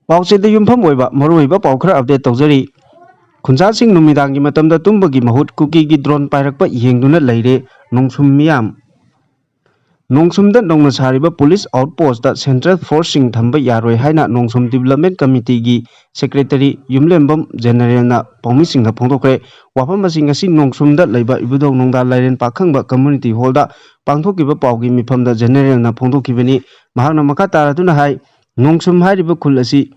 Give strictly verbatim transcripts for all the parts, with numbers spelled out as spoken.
ꯄꯥꯎꯆꯦꯗ ꯌꯨꯝꯐꯝ ꯑꯣꯏꯕ ꯃꯔꯨꯑꯣꯏꯕ ꯄꯥꯎ ꯈꯔ ꯑꯞꯗꯦꯠ ꯇꯧꯖꯔꯤ꯫ ꯈꯨꯟꯖꯥꯁꯤꯡ ꯅꯨꯃꯤꯗꯥꯡꯒꯤ ꯃꯇꯝꯗ ꯇꯨꯝꯕꯒꯤ ꯃꯍꯨꯠ ꯀꯨꯀꯤꯒꯤ ꯗ꯭ꯔꯣꯟ ꯄꯥꯏꯔꯛꯄ ꯌꯦꯡꯗꯨꯅ ꯂꯩꯔꯦ ꯅꯣꯡꯁꯨꯝ ꯃꯤꯌꯥꯝ꯫ ꯅꯣꯡꯁꯨꯝꯗ ꯅꯧꯅ ꯁꯥꯔꯤꯕ ꯄꯨꯂꯤꯁ ꯑꯥꯎꯠ ꯄꯣꯁꯇ ꯁꯦꯟꯇ꯭ꯔꯦꯜ ꯐꯣꯔꯁꯁꯤꯡ ꯊꯝꯕ ꯌꯥꯔꯣꯏ ꯍꯥꯏꯅ ꯅꯣꯡꯁꯨꯝ ꯗꯤꯕꯂꯞꯃꯦꯟ ꯀꯃꯤꯇꯤꯒꯤ ꯁꯦꯀ꯭ꯔꯦꯇꯔꯤ ꯌꯨꯝꯂꯦꯝꯕꯝ ꯖꯦꯅꯔꯦꯜꯅ ꯄꯥꯎꯃꯤꯁꯤꯡꯗ ꯐꯣꯡꯗꯣꯛꯈ꯭ꯔꯦ꯫ ꯋꯥꯐꯝ ꯑꯁꯤ ꯉꯁꯤ ꯅꯣꯡꯁꯨꯝꯗ ꯂꯩꯕ ꯏꯕꯨꯙꯧ ꯅꯣꯡꯗꯥ ꯂꯥꯏꯔꯦꯟ ꯄꯥꯈꯪꯕ ꯀꯝꯃ꯭ꯌꯨꯅꯤꯇꯤ ꯍꯣꯜꯗ ꯄꯥꯡꯊꯣꯛꯈꯤꯕ ꯄꯥꯎꯒꯤ ꯃꯤꯐꯝꯗ ꯖꯦꯅꯔꯦꯜꯅ ꯐꯣꯡꯗꯣꯛꯈꯤꯕꯅꯤ꯫ ꯃꯍꯥꯛꯅ ꯃꯈꯥ ꯇꯥꯔꯗꯨꯅ ꯍꯥꯏ, ꯅꯣꯡꯁꯨꯝ ꯍꯥꯏꯔꯤꯕ ꯈꯨꯜ ꯑꯁꯤ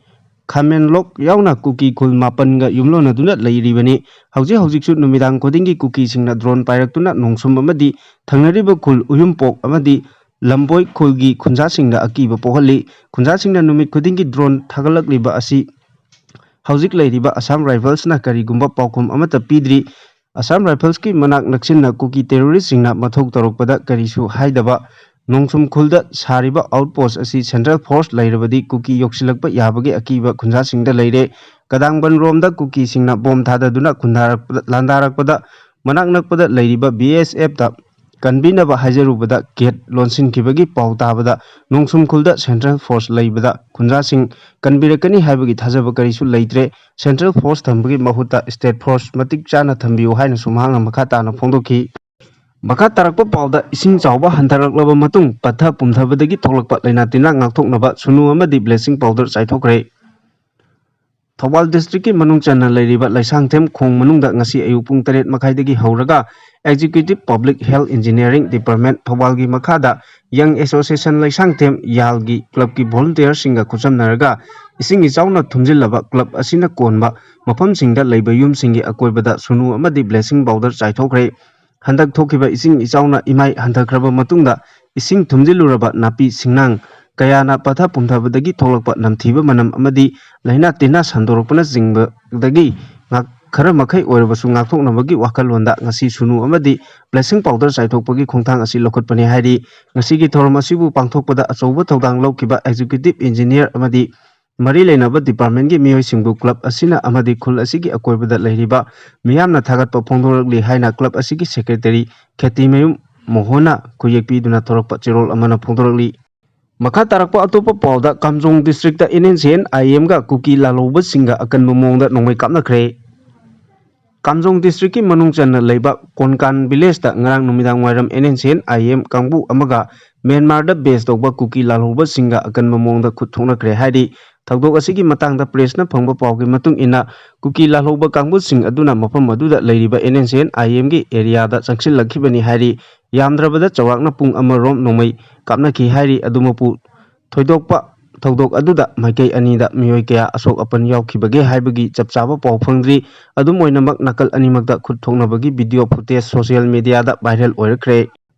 ꯈꯥꯃꯦꯟꯂꯣꯛ ꯌꯥꯎꯅ ꯀꯨꯀꯤ ꯈꯨꯜ ꯃꯥꯄꯟꯒ ꯌꯨꯝꯂꯣꯟꯅꯗꯨꯅ ꯂꯩꯔꯤꯕꯅꯤ꯫ ꯍꯧꯖꯤꯛ ꯍꯧꯖꯤꯛꯁꯨ ꯅꯨꯃꯤꯗꯥꯡ ꯈꯨꯗꯤꯡꯒꯤ ꯀꯨꯀꯤꯁꯤꯡꯅ ꯗ꯭ꯔꯣꯟ ꯄꯥꯏꯔꯛꯇꯨꯅ ꯅꯣꯡꯁꯨꯝ ꯑꯃꯗꯤ ꯊꯪꯅꯔꯤꯕ ꯈꯨꯜ ꯎꯌꯨꯝꯄꯣꯛ ꯑꯃꯗꯤ ꯂꯝꯕꯣꯏ ꯈꯨꯜꯒꯤ ꯈꯨꯟꯖꯥꯁꯤꯡꯗ ꯑꯀꯤꯕ ꯄꯣꯛꯍꯜꯂꯤ꯫ ꯈꯨꯟꯖꯥꯁꯤꯡꯅ ꯅꯨꯃꯤꯠ ꯈꯨꯗꯤꯡꯒꯤ ꯗ꯭ꯔꯣꯟ ꯊꯥꯒꯠꯂꯛꯂꯤꯕ ꯑꯁꯤ ꯍꯧꯖꯤꯛ ꯂꯩꯔꯤꯕ ꯑꯁꯥꯝ ꯔꯥꯏꯐꯜꯁꯅ ꯀꯔꯤꯒꯨꯝꯕ ꯄꯥꯎꯈꯨꯝ ꯑꯃꯠꯇ ꯄꯤꯗ꯭ꯔꯤ꯫ ꯑꯁꯥꯝ ꯔꯥꯏꯐꯜꯁꯀꯤ ꯃꯅꯥꯛ ꯅꯛꯁꯤꯟꯅ ꯀꯨꯀꯤ ꯇꯦꯔꯣꯔꯤꯁꯁꯤꯡꯅ ꯃꯊꯧ ꯇꯧꯔꯛꯄꯗ ꯀꯔꯤꯁꯨ ꯍꯥꯏꯗꯕ꯫ ꯅꯣꯡꯁꯨꯝ ꯈꯨꯜꯗ ꯁꯥꯔꯤꯕ ꯑꯥꯎꯠ ꯄꯣꯁ ꯑꯁꯤ ꯁꯦꯟꯇ꯭ꯔꯦꯜ ꯐꯣꯔꯁ ꯂꯩꯔꯕꯗꯤ ꯀꯨꯀꯤ ꯌꯧꯁꯤꯜꯂꯛꯄ ꯌꯥꯕꯒꯤ ꯑꯀꯤꯕ ꯈꯨꯟꯖꯥꯁꯤꯡꯗ ꯂꯩꯔꯦ꯫ ꯀꯗꯥꯡꯕꯟ ꯔꯣꯝꯗ ꯀꯨꯀꯤꯁꯤꯡꯅ ꯕꯣꯝ ꯊꯥꯗꯗꯨꯅ ꯈꯨꯟꯗꯥꯔꯛꯄꯗ, ꯂꯥꯟꯗꯥꯔꯛꯄꯗ ꯃꯅꯥꯛ ꯅꯛꯄꯗ ꯂꯩꯔꯤꯕ ꯕꯤ ꯑꯦꯁ ꯑꯦꯐꯇ ꯀꯟꯕꯤꯅꯕ ꯍꯥꯏꯖꯔꯨꯕꯗ ꯒꯦꯠ ꯂꯣꯟꯁꯤꯟꯈꯤꯕꯒꯤ ꯄꯥꯎ ꯇꯥꯕꯗ ꯅꯣꯡꯁꯨꯝ ꯈꯨꯜꯗ ꯁꯦꯟꯇ꯭ꯔꯦꯜ ꯐꯣꯔꯁ ꯂꯩꯕꯗ ꯈꯨꯟꯖꯥꯁꯤꯡ ꯀꯟꯕꯤꯔꯛꯀꯅꯤ ꯍꯥꯏꯕꯒꯤ ꯊꯥꯖꯕ ꯀꯔꯤꯁꯨ ꯂꯩꯇ꯭ꯔꯦ꯫ ꯁꯦꯟꯇ꯭ꯔꯦꯜ ꯐꯣꯔꯁ ꯊꯝꯕꯒꯤ ꯃꯍꯨꯠꯇ ꯁ꯭ꯇꯦꯠ ꯐꯣꯔꯁ ꯃꯇꯤꯛ ꯆꯥꯅ ꯊꯝꯕꯤꯌꯨ ꯍꯥꯏꯅꯁꯨ ꯃꯍꯥꯛꯅ ꯃꯈꯥ ꯇꯥꯅ ꯐꯣꯡꯗꯣꯛꯈꯤ꯫ ꯃꯈꯥ ꯇꯥꯔꯛꯄ ꯄꯥꯎꯗ ꯏꯁꯤꯡ ꯆꯥꯎꯕ ꯍꯟꯊꯔꯛꯂꯕ ꯃꯇꯨꯡ ꯄꯠꯊ ꯄꯨꯝꯊꯕꯗꯒꯤ ꯊꯣꯛꯂꯛꯄ ꯂꯥꯏꯅꯥ ꯇꯤꯟꯅꯥ ꯉꯥꯛꯊꯣꯛꯅꯕ ꯁꯨꯅꯨ ꯑꯃꯗꯤ ꯕ꯭ꯂꯦꯁꯤꯡ ꯄꯥꯎꯗꯔ ꯆꯥꯏꯊꯣꯛꯈ꯭ꯔꯦ꯫ ꯊꯧꯕꯥꯜ ꯗꯤꯁꯇ꯭ꯔꯤꯛꯀꯤ ꯃꯅꯨꯡ ꯆꯟꯅ ꯂꯩꯔꯤꯕ ꯂꯩꯁꯥꯡꯊꯦꯝ ꯈꯣꯡ ꯃꯅꯨꯡꯗ ꯉꯁꯤ ꯑꯌꯨꯛ ꯄꯨꯡ ꯇꯔꯦꯠ ꯃꯈꯥꯏꯗꯒꯤ ꯍꯧꯔꯒ Executive Public Health Engineering Department ꯊꯧꯕꯥꯜꯒꯤ ꯃꯈꯥꯗ Young Association ꯂꯩꯁꯥꯡꯊꯦꯝ ꯌꯥꯜꯒꯤ ꯀ꯭ꯂꯕꯀꯤ ꯚꯣꯂꯨꯟꯇꯤꯌꯔꯁꯤꯡꯒ ꯈꯨꯠꯁꯝꯅꯔꯒ ꯏꯁꯤꯡ ꯏꯆꯥꯎꯅ ꯊꯨꯝꯖꯤꯜꯂꯕ ꯀ꯭ꯂꯕ ꯑꯁꯤꯅ ꯀꯣꯟꯕ ꯃꯐꯝꯁꯤꯡꯗ ꯂꯩꯕ ꯌꯨꯝꯁꯤꯡꯒꯤ ꯑꯀꯣꯏꯕꯗ ꯁꯨꯅꯨ ꯑꯃꯗꯤ ꯕ꯭ꯂꯦꯁꯤꯡ ꯄꯥꯎꯗꯔ ꯆꯥꯏꯊꯣꯛꯈ꯭ꯔꯦ꯫ ꯍꯟꯗꯛ ꯊꯣꯛꯈꯤꯕ ꯏꯁꯤꯡ ꯏꯆꯥꯎꯅ ꯏꯃꯥꯏ ꯍꯟꯊꯈ꯭ꯔꯕ ꯃꯇꯨꯡꯗ ꯏꯁꯤꯡ ꯊꯨꯝꯖꯤꯜꯂꯨꯔꯕ ꯅꯥꯄꯤ ꯁꯤꯡꯅꯥꯡ ꯀꯌꯥꯅ ꯄꯠꯊ ꯄꯨꯝꯊꯕꯗꯒꯤ ꯊꯣꯛꯂꯛꯄ ꯅꯝꯊꯤꯕ ꯃꯅꯝ ꯑꯃꯗꯤ ꯂꯥꯏꯅꯥ ꯇꯤꯟꯅꯥ ꯁꯟꯗꯣꯔꯛꯄꯅꯆꯤꯡꯕꯗꯒꯤ ꯉꯥꯛ-, ꯈꯔ ꯃꯈꯩ ꯑꯣꯏꯔꯕꯁꯨ ꯉꯥꯛꯊꯣꯛꯅꯕꯒꯤ ꯋꯥꯈꯜꯂꯣꯟꯗ ꯉꯁꯤ ꯁꯨꯅꯨ ꯑꯃꯗꯤ ꯕ꯭ꯂꯦꯁꯤꯡ ꯄꯥꯎꯗꯔ ꯆꯥꯏꯊꯣꯛꯄꯒꯤ ꯈꯣꯡꯊꯥꯡ ꯑꯁꯤ ꯂꯧꯈꯠꯄꯅꯤ ꯍꯥꯏꯔꯤ꯫ ꯉꯁꯤꯒꯤ ꯊꯧꯔꯝ ꯑꯁꯤꯕꯨ ꯄꯥꯡꯊꯣꯛꯄꯗ ꯑꯆꯧꯕ ꯊꯧꯗꯥꯡ ꯂꯧꯈꯤꯕ Executive Engineer ꯑꯃꯗꯤ ꯃꯔꯤ ꯂꯩꯅꯕ ꯗꯤꯄꯥꯔꯠꯃꯦꯟꯒꯤ ꯃꯤꯑꯣꯏꯁꯤꯡꯕꯨ ꯀ꯭ꯂꯕ ꯑꯁꯤꯅ ꯑꯃꯗꯤ ꯈꯨꯜ ꯑꯁꯤꯒꯤ ꯑꯀꯣꯏꯕꯗ ꯂꯩꯔꯤꯕ ꯃꯤꯌꯥꯝꯅ ꯊꯥꯒꯠꯄ ꯐꯣꯡꯗꯣꯔꯛꯂꯤ ꯍꯥꯏꯅ ꯀ꯭ꯂꯕ ꯑꯁꯤꯒꯤ ꯁꯦꯀ꯭ꯔꯦꯇꯔꯤ ꯈꯦꯇꯤꯃꯌꯨꯝ ꯃꯣꯍꯣꯟꯅ ꯈꯨꯌꯦꯛ ꯄꯤꯗꯨꯅ ꯊꯣꯔꯛꯄ ꯆꯦꯔꯣꯜ ꯑꯃꯅ ꯐꯣꯡꯗꯣꯔꯛꯂꯤ꯫ ꯃꯈꯥ ꯇꯥꯔꯛꯄ ꯑꯇꯣꯞꯄ ꯄꯥꯎꯗ, ꯀꯥꯝꯖꯣꯡ ꯗꯤꯁꯇ꯭ꯔꯤꯛꯇ ꯑꯦꯟ ꯑꯦꯟ ꯁꯤ ꯑꯦꯟ ꯑꯥꯏ ꯑꯦꯝꯒ ꯀꯨꯀꯤ ꯂꯥꯜꯍꯧꯕꯁꯤꯡꯒ ꯑꯀꯟꯕ ꯃꯑꯣꯡꯗ ꯅꯣꯡꯃꯩ ꯀꯥꯞꯅꯈ꯭ꯔꯦ꯫ ꯀꯥꯝꯖꯣꯡ ꯗꯤꯁꯇ꯭ꯔꯤꯛꯀꯤ ꯃꯅꯨꯡ ꯆꯟꯅ ꯂꯩꯕ ꯀꯣꯟꯀꯥꯟ ꯚꯤꯂꯦꯖꯇ ꯉꯔꯥꯡ ꯅꯨꯃꯤꯗꯥꯡ ꯋꯥꯏꯔꯝ ꯑꯦꯟ ꯑꯦꯟ ꯁꯤ ꯑꯦꯟ ꯑꯥꯏ ꯑꯦꯝ ꯀꯥꯡꯕꯨ ꯑꯃꯒ ꯃ꯭ꯌꯥꯟꯃꯥꯔꯗ ꯕꯦꯁ ꯇꯧꯕ ꯀꯨꯀꯤ ꯂꯥꯜꯍꯧꯕꯁꯤꯡꯒ ꯑꯀꯟꯕ ꯃꯑꯣꯡꯗ ꯈꯨꯠ ꯊꯣꯛꯅꯈ꯭ꯔꯦ ꯍꯥꯏꯔꯤ꯫ ꯊꯧꯗꯣꯛ ꯑꯁꯤꯒꯤ ꯃꯇꯥꯡꯗ ꯄ꯭ꯔꯦꯁꯅ ꯐꯪꯕ ꯄꯥꯎꯒꯤ ꯃꯇꯨꯡ ꯏꯟꯅ, ꯀꯨꯀꯤ ꯂꯥꯜꯍꯧꯕ ꯀꯥꯡꯕꯨꯁꯤꯡ ꯑꯗꯨꯅ ꯃꯐꯝ ꯑꯗꯨꯗ ꯂꯩꯔꯤꯕ ꯑꯦꯟ ꯑꯦꯟ ꯁꯤ ꯑꯦꯟ ꯑꯥꯏ ꯑꯦꯝꯒꯤ ꯑꯦꯔꯤꯌꯥꯗ ꯆꯪꯁꯤꯜꯂꯛꯈꯤꯕꯅꯤ ꯍꯥꯏꯔꯤ꯫ ꯌꯥꯝꯗ꯭ꯔꯕꯗ ꯆꯥꯎꯔꯥꯛꯅ ꯄꯨꯡ ꯑꯃꯔꯣꯝ ꯅꯣꯡꯃꯩ ꯀꯥꯞꯅꯈꯤ ꯍꯥꯏꯔꯤ꯫ ꯑꯗꯨꯃꯛꯄꯨ, ꯊꯣꯏꯗꯣꯛꯄ ꯊꯧꯗꯣꯛ ꯑꯗꯨꯗ ꯃꯥꯏꯀꯩ ꯑꯅꯤꯗ ꯃꯤꯑꯣꯏ ꯀꯌꯥ ꯑꯁꯣꯛ ꯑꯄꯟ ꯌꯥꯎꯈꯤꯕꯒꯦ ꯍꯥꯏꯕꯒꯤ ꯆꯞ ꯆꯥꯕ ꯄꯥꯎ ꯐꯪꯗ꯭ꯔꯤ꯫ ꯑꯗꯨꯝ ꯑꯣꯏꯅꯃꯛ, ꯅꯥꯀꯜ ꯑꯅꯤꯃꯛꯇ ꯈꯨꯠ ꯊꯣꯛꯅꯕꯒꯤ ꯚꯤꯗꯤꯑꯣ ꯐꯨꯇꯦꯖ ꯁꯣꯁꯤꯌꯦꯜ ꯃꯤꯗꯤꯌꯥꯗ ꯚꯥꯏꯔꯦꯜ ꯑꯣꯏꯔꯛꯈ꯭ꯔꯦ꯫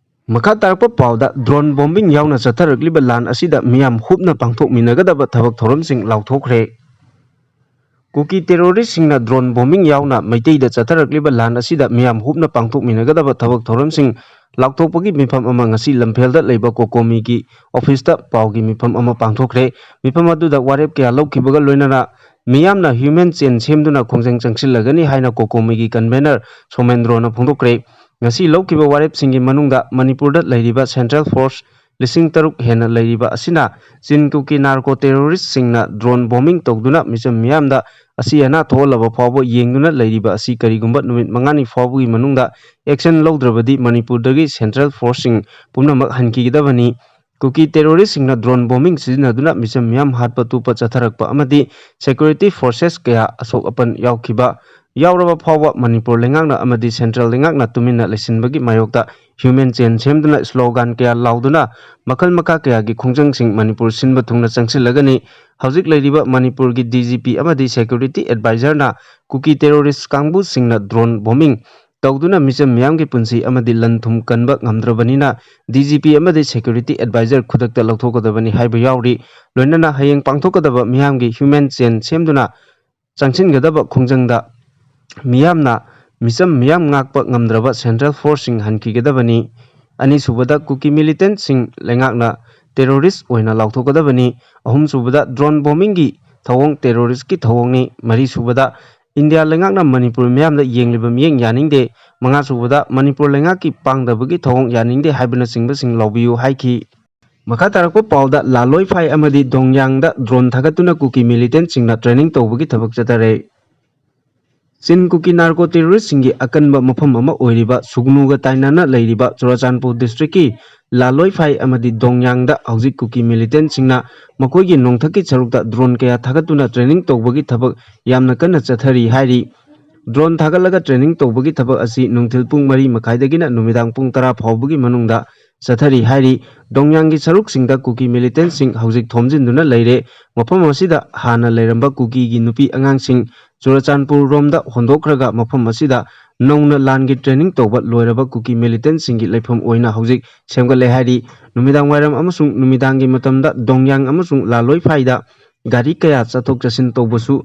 ꯃꯈꯥ ꯇꯥꯔꯛꯄ ꯄꯥꯎꯗ, ꯗ꯭ꯔꯣꯟ ꯕꯣꯝꯕꯤꯡ ꯌꯥꯎꯅ ꯆꯠꯊꯔꯛꯂꯤꯕ ꯂꯥꯟ ꯑꯁꯤꯗ ꯃꯤꯌꯥꯝ ꯍꯨꯞꯅ ꯄꯥꯡꯊꯣꯛꯃꯤꯟꯅꯒꯗꯕ ꯊꯕꯛ ꯊꯧꯔꯝꯁꯤꯡ ꯂꯥꯎꯊꯣꯛꯈ꯭ꯔꯦ꯫ ꯀꯨꯀꯤ ꯇꯦꯔꯣꯔꯤꯁꯁꯤꯡꯅ ꯗ꯭ꯔꯣꯟ ꯕꯣꯝꯕꯤꯡ ꯌꯥꯎꯅ ꯃꯩꯇꯩꯗ ꯆꯠꯊꯔꯛꯂꯤꯕ ꯂꯥꯟ ꯑꯁꯤꯗ ꯃꯤꯌꯥꯝ ꯍꯨꯞꯅ ꯄꯥꯡꯊꯣꯛꯃꯤꯟꯅꯒꯗꯕ ꯊꯕꯛ ꯊꯧꯔꯝꯁꯤꯡ ꯂꯥꯎꯊꯣꯛꯄꯒꯤ ꯃꯤꯐꯝ ꯑꯃ ꯉꯁꯤ ꯂꯝꯐꯦꯜꯗ ꯂꯩꯕ ꯀꯣꯀꯣꯃꯤꯒꯤ ꯑꯣꯐꯤꯁꯇ ꯄꯥꯎꯒꯤ ꯃꯤꯐꯝ ꯑꯃ ꯄꯥꯡꯊꯣꯛꯈ꯭ꯔꯦ꯫ ꯃꯤꯐꯝ ꯑꯗꯨꯗ ꯋꯥꯔꯦꯞ ꯀꯌꯥ ꯂꯧꯈꯤꯕꯒ ꯂꯣꯏꯅꯅ ꯃꯤꯌꯥꯝꯅ ꯍ꯭ꯌꯨꯃꯦꯟ ꯆꯦꯟ ꯁꯦꯝꯗꯨꯅ ꯈꯣꯡꯖꯪ ꯆꯪꯁꯤꯜꯂꯒꯅꯤ ꯍꯥꯏꯅ ꯀꯣꯀꯣꯃꯤꯒꯤ ꯀꯟꯚꯦꯅꯔ ꯁꯣꯃꯦꯟꯗ꯭ꯔꯣꯅ ꯐꯣꯡꯗꯣꯛꯈ꯭ꯔꯦ꯫ ꯉꯁꯤ ꯂꯧꯈꯤꯕ ꯋꯥꯔꯦꯞꯁꯤꯡꯒꯤ ꯃꯅꯨꯡꯗ ꯃꯅꯤꯄꯨꯔꯗ ꯂꯩꯔꯤꯕ ꯁꯦꯟꯇ꯭ꯔꯦꯜ ꯐꯣꯔꯁ ꯂꯤꯁꯤꯡ ꯇꯔꯨꯛ ꯍꯦꯟꯅ ꯂꯩꯔꯤꯕ ꯑꯁꯤꯅ ꯆꯤꯟ ꯀꯨꯀꯤ ꯅꯥꯔꯀꯣ ꯇꯦꯔꯣꯔꯤꯁꯁꯤꯡꯅ ꯗ꯭ꯔꯣꯟ ꯕꯣꯝꯕꯤꯡ ꯇꯧꯗꯨꯅ ꯃꯤꯆꯝ ꯃꯤꯌꯥꯝꯗ ꯑꯁꯤ ꯑꯅꯥ ꯊꯣꯛꯍꯜꯂꯕ ꯐꯥꯎꯕ ꯌꯦꯡꯗꯨꯅ ꯂꯩꯔꯤꯕ ꯑꯁꯤ ꯀꯔꯤꯒꯨꯝꯕ ꯅꯨꯃꯤꯠ ꯃꯉꯥꯅꯤ ꯐꯥꯎꯕꯒꯤ ꯃꯅꯨꯡꯗ ꯑꯦꯛꯁꯟ ꯂꯧꯗ꯭ꯔꯕꯗꯤ ꯃꯅꯤꯄꯨꯔꯗꯒꯤ ꯁꯦꯟꯇ꯭ꯔꯦꯜ ꯐꯣꯔꯁꯁꯤꯡ ꯄꯨꯝꯅꯃꯛ ꯍꯟꯈꯤꯒꯗꯕꯅꯤ꯫ ꯀꯨꯀꯤ ꯇꯦꯔꯣꯔꯤꯁꯁꯤꯡꯅ ꯗ꯭ꯔꯣꯟ ꯕꯣꯝꯕꯤꯡ ꯁꯤꯖꯤꯟꯅꯗꯨꯅ ꯃꯤꯆꯝ ꯃꯤꯌꯥꯝ ꯍꯥꯠꯄ ꯇꯨꯞꯄ ꯆꯠꯊꯔꯛꯄ ꯑꯃꯗꯤ ꯁꯦꯀ꯭ꯌꯨꯔꯤꯇꯤ ꯐꯣꯔꯁꯦꯁ ꯀꯌꯥ ꯑꯁꯣꯛ ꯑꯄꯟ ꯌꯥꯎꯈꯤꯕ ꯌꯥꯎꯔꯕ ꯐꯥꯎꯕ ꯃꯅꯤꯄꯨꯔ ꯂꯩꯉꯥꯛꯅ ꯑꯃꯗꯤ ꯁꯦꯟꯇ꯭ꯔꯦꯜ ꯂꯩꯉꯥꯛꯅ ꯇꯨꯃꯤꯟꯅ ꯂꯩꯁꯤꯟꯕꯒꯤ ꯃꯥꯌꯣꯛꯇ ꯍ꯭ꯌꯨꯃꯦꯟ ꯆꯦꯟ ꯁꯦꯝꯗꯨꯅ ꯁ꯭ꯂꯣꯒꯥꯟ ꯀꯌꯥ ꯂꯥꯎꯗꯨꯅ ꯃꯈꯜ ꯃꯈꯥ ꯀꯌꯥꯒꯤ ꯈꯣꯡꯖꯪꯁꯤꯡ ꯃꯅꯤꯄꯨꯔ ꯁꯤꯟꯕ ꯊꯨꯡꯅ ꯆꯪꯁꯤꯜꯂꯒꯅꯤ꯫ ꯍꯧꯖꯤꯛ ꯂꯩꯔꯤꯕ ꯃꯅꯤꯄꯨꯔꯒꯤ ꯗꯤ ꯖꯤ ꯄꯤ ꯑꯃꯗꯤ ꯁꯦꯀ꯭ꯌꯨꯔꯤꯇꯤ ꯑꯦꯗꯚꯥꯏꯖꯔꯅ ꯀꯨꯀꯤ ꯇꯦꯔꯣꯔꯤꯁ ꯀꯥꯡꯕꯨꯁꯤꯡꯅ ꯗ꯭ꯔꯣꯟ ꯕꯣꯝꯕꯤꯡ ꯇꯧꯗꯨꯅ ꯃꯤꯆꯝ ꯃꯤꯌꯥꯝꯒꯤ ꯄꯨꯟꯁꯤ ꯑꯃꯗꯤ ꯂꯟ ꯊꯨꯝ ꯀꯟꯕ ꯉꯝꯗ꯭ꯔꯕꯅꯤꯅ ꯗꯤ ꯖꯤ ꯄꯤ ꯑꯃꯗꯤ ꯁꯦꯀ꯭ꯌꯨꯔꯤꯇꯤ ꯑꯦꯗꯚꯥꯏꯖꯔ ꯈꯨꯗꯛꯇ ꯂꯧꯊꯣꯛꯀꯗꯕꯅꯤ ꯍꯥꯏꯕ ꯌꯥꯎꯔꯤ꯫ ꯂꯣꯏꯅꯅ ꯍꯌꯦꯡ ꯄꯥꯡꯊꯣꯛꯀꯗꯕ ꯃꯤꯌꯥꯝꯒꯤ ꯍ꯭ꯌꯨꯃꯦꯟ ꯆꯦꯟ ꯁꯦꯝꯗꯨꯅ ꯆꯪꯁꯤꯟꯒꯗꯕ ꯈꯣꯡꯖꯪꯗ ꯃꯤꯌꯥꯝꯅ ꯃꯤꯆꯝ ꯃꯤꯌꯥꯝ ꯉꯥꯛꯄ ꯉꯝꯗ꯭ꯔꯕ ꯁꯦꯟꯇ꯭ꯔꯦꯜ ꯐꯣꯔꯁꯁꯤꯡ ꯍꯟꯈꯤꯒꯗꯕꯅꯤ꯫ ꯑꯅꯤꯁꯨꯕꯗ, ꯀꯨꯀꯤ ꯃꯤꯂꯤꯇꯦꯟꯠꯁꯤꯡ ꯂꯩꯉꯥꯛꯅ ꯇꯦꯔꯣꯔꯤꯁ ꯑꯣꯏꯅ ꯂꯥꯎꯊꯣꯛꯀꯗꯕꯅꯤ꯫ ꯑꯍꯨꯝꯁꯨꯕꯗ, ꯗ꯭ꯔꯣꯟ ꯕꯣꯝꯕꯤꯡꯒꯤ ꯊꯧꯑꯣꯡ ꯇꯦꯔꯣꯔꯤꯁꯀꯤ ꯊꯧꯑꯣꯡꯅꯤ꯫ ꯃꯔꯤꯁꯨꯕꯗ, ꯏꯟꯗꯤꯌꯥ ꯂꯩꯉꯥꯛꯅ ꯃꯅꯤꯄꯨꯔ ꯃꯤꯌꯥꯝꯗ ꯌꯦꯡꯂꯤꯕ ꯃꯤꯠꯌꯦꯡ ꯌꯥꯅꯤꯡꯗꯦ꯫ ꯃꯉꯥꯁꯨꯕꯗ, ꯃꯅꯤꯄꯨꯔ ꯂꯩꯉꯥꯛꯀꯤ ꯄꯥꯡꯗꯕꯒꯤ ꯊꯧꯑꯣꯡ ꯌꯥꯅꯤꯡꯗꯦ ꯍꯥꯏꯕꯅꯆꯤꯡꯕꯁꯤꯡ ꯂꯥꯎꯕꯤꯌꯨ ꯍꯥꯏꯈꯤ꯫ ꯃꯈꯥ ꯇꯥꯔꯛꯄ ꯄꯥꯎꯗ, ꯂꯥꯂꯣꯏꯐꯥꯏ ꯑꯃꯗꯤ ꯗꯣꯡꯌꯥꯡꯗ drone ꯊꯥꯒꯠꯇꯨꯅ ꯀꯨꯀꯤ militantꯁꯤꯡꯅ training ꯇꯧꯕꯒꯤ ꯊꯕꯛ ꯆꯠꯊꯔꯦ꯫ ꯆꯤꯟ ꯀꯨꯀꯤ narco terroristꯁꯤꯡꯒꯤ ꯑꯀꯟꯕ ꯃꯐꯝ ꯑꯃ ꯑꯣꯏꯔꯤꯕ ꯁꯨꯒꯅꯨꯒ ꯇꯥꯏꯅꯅ ꯂꯩꯔꯤꯕ ꯆꯨꯔꯥꯆꯥꯟꯄꯨꯔ districtꯀꯤ ꯂꯥꯂꯣꯏꯐꯥꯏ ꯑꯃꯗꯤ ꯗꯣꯡꯌꯥꯡꯗ ꯍꯧꯖꯤꯛ ꯀꯨꯀꯤ militantꯁꯤꯡꯅ ꯃꯈꯣꯏꯒꯤ ꯅꯣꯡꯊꯛꯀꯤ ꯁꯔꯨꯛꯇ drone ꯀꯌꯥ ꯊꯥꯒꯠꯇꯨꯅ training ꯇꯧꯕꯒꯤ ꯊꯕꯛ ꯌꯥꯝꯅ ꯀꯟꯅ ꯆꯠꯊꯔꯤ ꯍꯥꯏꯔꯤ꯫ Drone ꯊꯥꯒꯠꯂꯒ training ꯇꯧꯕꯒꯤ ꯊꯕꯛ ꯑꯁꯤ ꯅꯨꯡꯊꯤꯜ ꯄꯨꯡ ꯃꯔꯤ ꯃꯈꯥꯏꯗꯒꯤꯅ ꯅꯨꯃꯤꯗꯥꯡ ꯄꯨꯡ ꯇꯔꯥ ꯐꯥꯎꯕꯒꯤ ꯃꯅꯨꯡꯗ ꯆꯠꯊꯔꯤ ꯍꯥꯏꯔꯤ꯫ ꯗꯣꯡꯌꯥꯡꯒꯤ ꯁꯔꯨꯛꯁꯤꯡꯗ ꯀꯨꯀꯤ militantꯁꯤꯡ ꯍꯧꯖꯤꯛ ꯊꯣꯝꯖꯤꯟꯗꯨꯅ ꯂꯩꯔꯦ꯫ ꯃꯐꯝ ꯑꯁꯤꯗ ꯍꯥꯟꯅ ꯂꯩꯔꯝꯕ ꯀꯨꯀꯤꯒꯤ ꯅꯨꯄꯤ ꯑꯉꯥꯡꯁꯤꯡ ꯆꯨꯔꯆꯥꯟꯄꯨꯔ ꯔꯣꯝꯗ ꯍꯣꯟꯗꯣꯛꯈ꯭ꯔꯒ ꯃꯐꯝ ꯑꯁꯤꯗ ꯅꯧꯅ ꯂꯥꯟꯒꯤ training ꯇꯧꯕ ꯂꯣꯏꯔꯕ ꯀꯨꯀꯤ militantꯁꯤꯡꯒꯤ ꯂꯩꯐꯝ ꯑꯣꯏꯅ ꯍꯧꯖꯤꯛ ꯁꯦꯝꯒꯠꯂꯦ ꯍꯥꯏꯔꯤ꯫ ꯅꯨꯃꯤꯗꯥꯡ ꯋꯥꯏꯔꯝ ꯑꯃꯁꯨꯡ ꯅꯨꯃꯤꯗꯥꯡꯒꯤ ꯃꯇꯝꯗ ꯗꯣꯡꯌꯥꯡ ꯑꯃꯁꯨꯡ ꯂꯥꯂꯣꯏꯐꯥꯏꯗ ꯒꯥꯔꯤ ꯀꯌꯥ ꯆꯠꯊꯣꯛ ꯆꯠꯁꯤꯟ ꯇꯧꯕꯁꯨ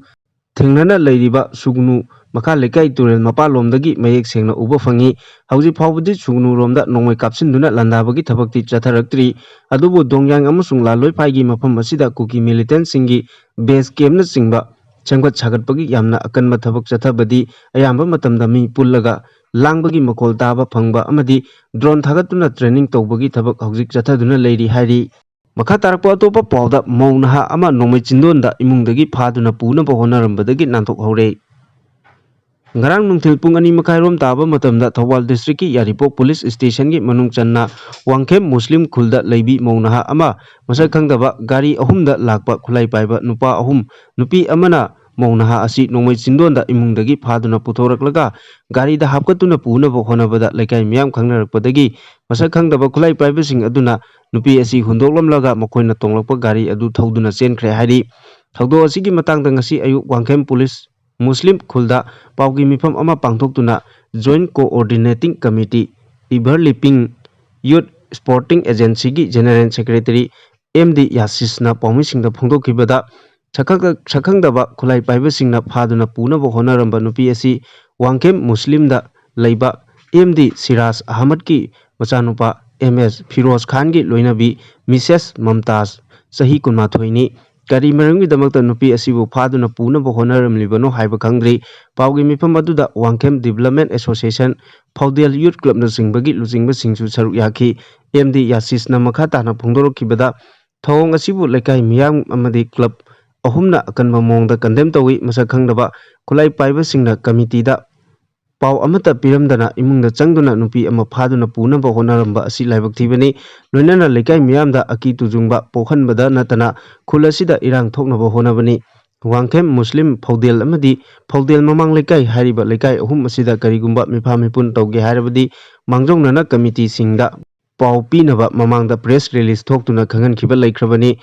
ꯊꯦꯡꯅꯅ ꯂꯩꯔꯤꯕ ꯁꯨꯒꯅꯨ ꯃꯈꯥ ꯂꯩꯀꯥꯏ ꯇꯨꯔꯦꯜ ꯃꯄꯥꯜꯂꯣꯝꯗꯒꯤ ꯃꯌꯦꯛ ꯁꯦꯡꯅ ꯎꯕ ꯐꯪꯉꯤ꯫ ꯍꯧꯖꯤꯛ ꯐꯥꯎꯕꯗꯤ ꯁꯨꯒꯅꯨꯔꯣꯝꯗ ꯅꯣꯡꯃꯩ ꯀꯥꯞꯁꯤꯟꯗꯨꯅ ꯂꯥꯟꯗꯥꯕꯒꯤ ꯊꯕꯛꯇꯤ ꯆꯠꯊꯔꯛꯇ꯭ꯔꯤ꯫ ꯑꯗꯨꯕꯨ ꯗꯣꯡꯌꯥꯡ ꯑꯃꯁꯨꯡ ꯂꯥꯂꯣꯏꯐꯥꯏꯒꯤ ꯃꯐꯝ ꯑꯁꯤꯗ ꯀꯨꯀꯤ militantꯁꯤꯡꯒꯤ base campꯅꯆꯤꯡꯕ ꯁꯦꯝꯒꯠ ꯁꯥꯒꯠꯄꯒꯤ ꯌꯥꯝꯅ ꯑꯀꯟꯕ ꯊꯕꯛ ꯆꯠꯊꯕꯗꯤ ꯑꯌꯥꯝꯕ ꯃꯇꯝꯗ ꯃꯤ ꯄꯨꯜꯂꯒ ꯂꯥꯡꯕꯒꯤ ꯃꯈꯣꯜ ꯇꯥꯕ ꯐꯪꯕ ꯑꯃꯗꯤ drone ꯊꯥꯒꯠꯇꯨꯅ training ꯇꯧꯕꯒꯤ ꯊꯕꯛ ꯍꯧꯖꯤꯛ ꯆꯠꯊꯗꯨꯅ ꯂꯩꯔꯤ ꯍꯥꯏꯔꯤ꯫ ꯃꯈꯥ ꯇꯥꯔꯛꯄ ꯑꯇꯣꯞꯄ ꯄꯥꯎꯗ, ꯃꯧ ꯅꯍꯥ ꯑꯃ ꯅꯣꯡꯃꯩ ꯆꯤꯟꯗꯣꯟꯗ ꯏꯃꯨꯡꯗꯒꯤ ꯐꯥꯗꯨꯅ ꯄꯨꯅꯕ ꯍꯣꯠꯅꯔꯝꯕꯗꯒꯤ ꯅꯥꯟꯊꯣꯛꯍꯧꯔꯦ꯫ ꯉꯔꯥꯡ ꯅꯨꯡꯊꯤꯜ ꯄꯨꯡ ꯑꯅꯤ ꯃꯈꯥꯏꯔꯣꯝ ꯇꯥꯕ ꯃꯇꯝꯗ ꯊꯧꯕꯥꯜ districtꯀꯤ ꯌꯥꯏꯔꯤꯄꯣꯛ police stationꯒꯤ ꯃꯅꯨꯡ ꯆꯟꯅ ꯋꯥꯡꯈꯦꯝ ꯃꯨꯁꯂꯤꯝ ꯈꯨꯜꯗ ꯂꯩꯕꯤ ꯃꯧ ꯅꯍꯥ ꯑꯃ ꯃꯁꯛ ꯈꯪꯗꯕ ꯒꯥꯔꯤ ꯑꯍꯨꯝꯗ ꯂꯥꯛꯄ ꯈꯨꯠꯂꯥꯏ ꯄꯥꯏꯕ ꯅꯨꯄꯥ ꯑꯍꯨꯝ, ꯅꯨꯄꯤ ꯑꯃꯅ ꯃꯧ ꯅꯍꯥ ꯑꯁꯤ ꯅꯣꯡꯃꯩ ꯆꯤꯟꯗꯣꯟꯗ ꯏꯃꯨꯡꯗꯒꯤ ꯐꯥꯗꯨꯅ ꯄꯨꯊꯣꯔꯛꯂꯒ ꯒꯥꯔꯤꯗ ꯍꯥꯞꯀꯠꯇꯨꯅ ꯄꯨꯅꯕ ꯍꯣꯠꯅꯕꯗ ꯂꯩꯀꯥꯏ ꯃꯤꯌꯥꯝ ꯈꯪꯅꯔꯛꯄꯗꯒꯤ ꯃꯁꯛ ꯈꯪꯗꯕ ꯈꯨꯠꯂꯥꯏ ꯄꯥꯏꯕꯁꯤꯡ ꯑꯗꯨꯅ ꯅꯨꯄꯤ ꯑꯁꯤ ꯍꯨꯟꯗꯣꯛꯂꯝꯂꯒ ꯃꯈꯣꯏꯅ ꯇꯣꯡꯂꯛꯄ ꯒꯥꯔꯤ ꯑꯗꯨ ꯊꯧꯗꯨꯅ ꯆꯦꯟꯈ꯭ꯔꯦ ꯍꯥꯏꯔꯤ꯫ ꯊꯧꯗꯣꯛ ꯑꯁꯤꯒꯤ ꯃꯇꯥꯡꯗ ꯉꯁꯤ ꯑꯌꯨꯛ ꯋꯥꯡꯈꯦꯝ police ꯃꯨꯁꯂꯤꯝ ꯈꯨꯜꯗ ꯄꯥꯎꯒꯤ ꯃꯤꯐꯝ ꯑꯃ ꯄꯥꯡꯊꯣꯛꯇꯨꯅ Joint Coordinating Committee, River Leaping Youth Sporting Agencyꯒꯤ General Secretary ꯑꯦꯝ ꯗꯤ ꯌꯥꯁꯤꯁꯅ ꯄꯥꯎꯃꯤꯁꯤꯡꯗ ꯐꯣꯡꯗꯣꯛꯈꯤꯕꯗ, ꯁꯛꯈꯪ-, ꯁꯛꯈꯪꯗꯕ ꯈꯨꯠꯂꯥꯏ ꯄꯥꯏꯕꯁꯤꯡꯅ ꯐꯥꯗꯨꯅ ꯄꯨꯅꯕ ꯍꯣꯠꯅꯔꯝꯕ ꯅꯨꯄꯤ ꯑꯁꯤ ꯋꯥꯡꯈꯦꯝ ꯃꯨꯁꯂꯤꯝꯗ ꯂꯩꯕ ꯑꯦꯝ ꯗꯤ ꯁꯤꯔꯥꯖ ꯑꯍꯃꯗꯀꯤ ꯃꯆꯥꯅꯨꯄꯥ ꯑꯦꯝ ꯑꯦꯁ ꯐꯤꯔꯣꯖ ꯈꯥꯟꯒꯤ ꯂꯣꯏꯅꯕꯤ ꯃꯤꯁꯦꯁ ꯃꯝꯇꯥꯖ, ꯆꯍꯤ ꯀꯨꯟꯃꯥꯊꯣꯏꯅꯤ꯫ ꯀꯔꯤ ꯃꯔꯝꯒꯤꯗꯃꯛꯇ ꯅꯨꯄꯤ ꯑꯁꯤꯕꯨ ꯐꯥꯗꯨꯅ ꯄꯨꯅꯕ ꯍꯣꯠꯅꯔꯝꯂꯤꯕꯅꯣ ꯍꯥꯏꯕ ꯈꯪꯗ꯭ꯔꯤ꯫ ꯄꯥꯎꯒꯤ ꯃꯤꯐꯝ ꯑꯗꯨꯗ ꯋꯥꯡꯈꯦꯝ Development Association, ꯐꯥꯎꯗꯦꯜ Youth Clubꯅꯆꯤꯡꯕꯒꯤ ꯂꯨꯆꯤꯡꯕꯁꯤꯡꯁꯨ ꯁꯔꯨꯛ ꯌꯥꯈꯤ꯫ ꯑꯦꯝ ꯗꯤ ꯌꯥꯁꯤꯁꯅ ꯃꯈꯥ ꯇꯥꯅ ꯐꯣꯡꯗꯣꯔꯛꯈꯤꯕꯗ, ꯊꯧꯑꯣꯡ ꯑꯁꯤꯕꯨ ꯂꯩꯀꯥꯏ ꯃꯤꯌꯥꯝ ꯑꯃꯗꯤ ꯀ꯭ꯂꯕ ꯑꯍꯨꯝꯅ ꯑꯀꯟꯕ ꯃꯑꯣꯡꯗ ꯀꯟꯗꯦꯝ ꯇꯧꯏ꯫ ꯃꯁꯛ ꯈꯪꯗꯕ ꯈꯨꯠꯂꯥꯏ ꯄꯥꯏꯕꯁꯤꯡꯅ ꯀꯃꯤꯇꯤꯗ ꯄꯥꯎ ꯑꯃꯠꯇ ꯄꯤꯔꯝꯗꯅ ꯏꯃꯨꯡꯗ ꯆꯪꯗꯨꯅ ꯅꯨꯄꯤ ꯑꯃ ꯐꯥꯗꯨꯅ ꯄꯨꯅꯕ ꯍꯣꯠꯅꯔꯝꯕ ꯑꯁꯤ ꯂꯥꯏꯕꯛ ꯊꯤꯕꯅꯤ꯫ ꯂꯣꯏꯅꯅ ꯂꯩꯀꯥꯏ ꯃꯤꯌꯥꯝꯗ ꯑꯀꯤ ꯇꯨꯖꯨꯡꯕ ꯄꯣꯛꯍꯟꯕꯗ ꯅꯠꯇꯅ ꯈꯨꯜ ꯑꯁꯤꯗ ꯏꯔꯥꯡ ꯊꯣꯛꯅꯕ ꯍꯣꯠꯅꯕꯅꯤ꯫ ꯋꯥꯡꯈꯦꯝ, ꯃꯨꯁꯂꯤꯝ, ꯐꯧꯗꯦꯜ ꯑꯃꯗꯤ ꯐꯧꯗꯦꯜ ꯃꯃꯥꯡ ꯂꯩꯀꯥꯏ ꯍꯥꯏꯔꯤꯕ ꯂꯩꯀꯥꯏ ꯑꯍꯨꯝ ꯑꯁꯤꯗ ꯀꯔꯤꯒꯨꯝꯕ ꯃꯤꯐꯥ ꯃꯤꯄꯨꯟ ꯇꯧꯒꯦ ꯍꯥꯏꯔꯕꯗꯤ ꯃꯥꯡꯖꯧꯅꯅ ꯀꯃꯤꯇꯤꯁꯤꯡꯗ ꯄꯥꯎ ꯄꯤꯅꯕ ꯃꯃꯥꯡꯗ ꯄ꯭ꯔꯦꯁ ꯔꯤꯂꯤꯖ ꯊꯣꯛꯇꯨꯅ ꯈꯪꯍꯟꯈꯤꯕ ꯂꯩꯈ꯭ꯔꯕꯅꯤ꯫